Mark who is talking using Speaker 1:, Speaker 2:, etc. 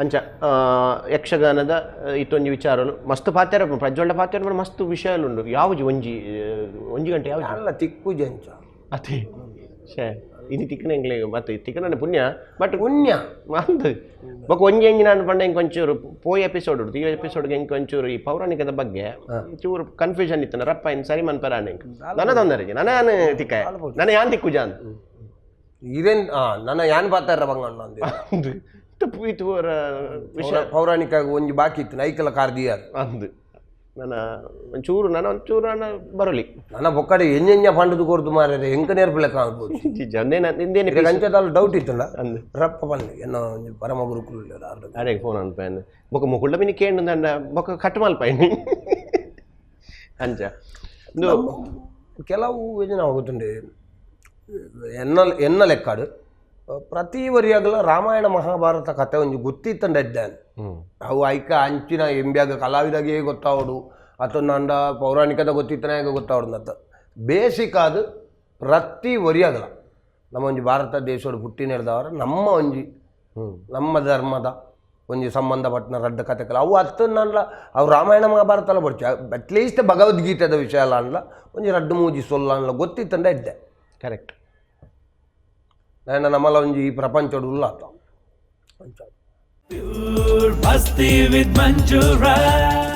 Speaker 1: ಅಂಚ ಯಕ್ಷಗಾನದ ಇತ್ತೊಂಜಿ ವಿಚಾರನು ಮಸ್ತ್ ಪಾತೆರ ಪ್ರಜ್ವಲ್ಡ ಪಾತೆರ ಮಸ್ತ್ ವಿಷಯಲುಂಡು. ಯಾವುದು ಒಂಜಿ ಒಂಜಿ ಗಂಟೆ ಯಾವುದು
Speaker 2: ಅಲ್ಲ ತಿಕ್ಕುಜಿ ಅಂಚ
Speaker 1: ಅದೇ ಶೇ ಇನಿ ತಿಕ್ಕನ ಎಂಕ್ಲೆಗ್ ಮತ್ತೆ ತಿಕ್ಕನ ಪುಣ್ಯ ಬಟ್
Speaker 2: ಪುಣ್ಯ
Speaker 1: ಅಂದ್ ಬೊಕ ಒಂಜಿ ಎಂಜಿನ ಪಂಡ ಎಂಕ್ ಒಂಚೂರು ಪೋಯಿ ಎಪಿಸೋಡ್ ಉಂಡು. ಈ ಎಪಿಸೋಡ್ಗೆ ಎಂಕ್ ಒಂಚೂರು ಈ ಪೌರಾಣಿಕದ ಬಗ್ಗೆ ಚೂರು ಕನ್ಫ್ಯೂಷನ್ ಇತ್ತು. ರಪ್ಪ ಇನ್ ಸರಿ ಮನ್ಪರ ಎಂಕ್ ನನ್ನ ತೊಂದರೆ ನನ್ನ ತಿಕ್ಕ ನನ್ನ ಯಾನ್ ತಿಕ್ಕುಜ ಅಂದ್
Speaker 2: ಇರೇನ್ ನನ್ನ ಯಾನ್ ಪಾತಾರ ಬಂಗಣ್ಣ
Speaker 1: ಅಂದ್ ತಪ್ಪು ಇತ್ತು ವಿಷಯ
Speaker 2: ಪೌರಾಣಿಕ ಒಂಜಿ ಬಾಕಿ ಇತ್ತು ನೈಕಲ ಕಾರ್ದಿಯಾರ್
Speaker 1: ಅಂದ್ ನನ್ನ ಒಂಚೂರು ನನ್ನ ಒಂಚೂರು ನನ್ನ ಬರಲಿ
Speaker 2: ನನ್ನ ಬೊಕ್ಕಡೆ ಎಂಜೆಂಜ ಪಂಡದು ಕೊರ್ದು ಮಾರ್ರೆ ಎಂಕ ನೇರ್ಪುಲೆ ಕಾಣ್ಬೋದು.
Speaker 1: ಇಂದೇನೆ
Speaker 2: ಅಂಚದಾಲ ಡೌಟ್ ಇತ್ತಲ್ಲ
Speaker 1: ಅಂದ್
Speaker 2: ರಪ್ಪ ಪನ್ನೆ ಎನ್ನ ಒಂಜಿ ಪರಮ ಗುರುಕುಲು
Speaker 1: ಅರೆ ಫೋನ್ ಅನ್ಪೇನ್ ಬೊಕ ಮುಕುಳ್ಳ ಮಿನಿ ಕೇಂಡು ದಂಡ ಬೊಕ ಕಟ್ ಮಲ್ಪೈನಿ ಅಂಚ ಇಂದು
Speaker 2: ಕೆಲವು ಯೋಜನೆ ಆಗುತ್ತುಂಡೆ ಎನ್ನ ಎನ್ನ ಲೆಕ್ಕಾಡು ಪ್ರತಿ ವರಿಯಾಗಲ ರಾಮಾಯಣ ಮಹಾಭಾರತ ಕತೆ ಒಂಜಿ ಗೊತ್ತಿತ್ತಂಡ ಇದ್ದಾನೆ. ಅವು ಐಕ ಅಂಚಿನ ಎಂಬ್ಯಾಗ ಕಲಾವಿದಾಗೆ ಗೊತ್ತಾವಡು ಅಥವಾ ನಂಡ ಪೌರಾಣಿಕದ ಗೊತ್ತಿತ್ತನಾಗ ಗೊತ್ತಾವಡು ಅಂತ ಬೇಸಿಕ್ ಅದು ಪ್ರತಿ ವರಿಯಾಗಲ ನಮ್ಮ ಒಂಜಿ ಭಾರತ ದೇಶೋಡು ಪುಟ್ಟಿ ನಡೆದವರ ನಮ್ಮ ಒಂಜಿ ನಮ್ಮ ಧರ್ಮದ ಒಂಜಿ ಸಂಬಂಧಪಟ್ಟನ ರಡ್ಡ ಕತೆಕಲ ಅವು ಅತ್ತನ್ನಲ್ಲ. ಅವು ರಾಮಾಯಣ ಮಹಾಭಾರತ ಎಲ್ಲ ಬಡ್ಚ ಅಟ್ಲೀಸ್ಟ್ ಭಗವದ್ಗೀತೆದ ವಿಷಯ ಅಲ್ಲ ಅನ್ಲ ಒಂಜಿ ರಡ್ಡು ಮೂಜಿ ಸೊಲ್ಲ ಅನ್ಲ ಗೊತ್ತಿತ್ತಂಡ ಇದ್ದೆ.
Speaker 1: ಕರೆಕ್ಟ್.
Speaker 2: ನಾನು ನಮ್ಮಲ್ಲ ಒಂಜಿ ಈ ಪ್ರಪಂಚಡು ಉಲ್ಲಾತ.
Speaker 3: Pure Masti with Manju Rai.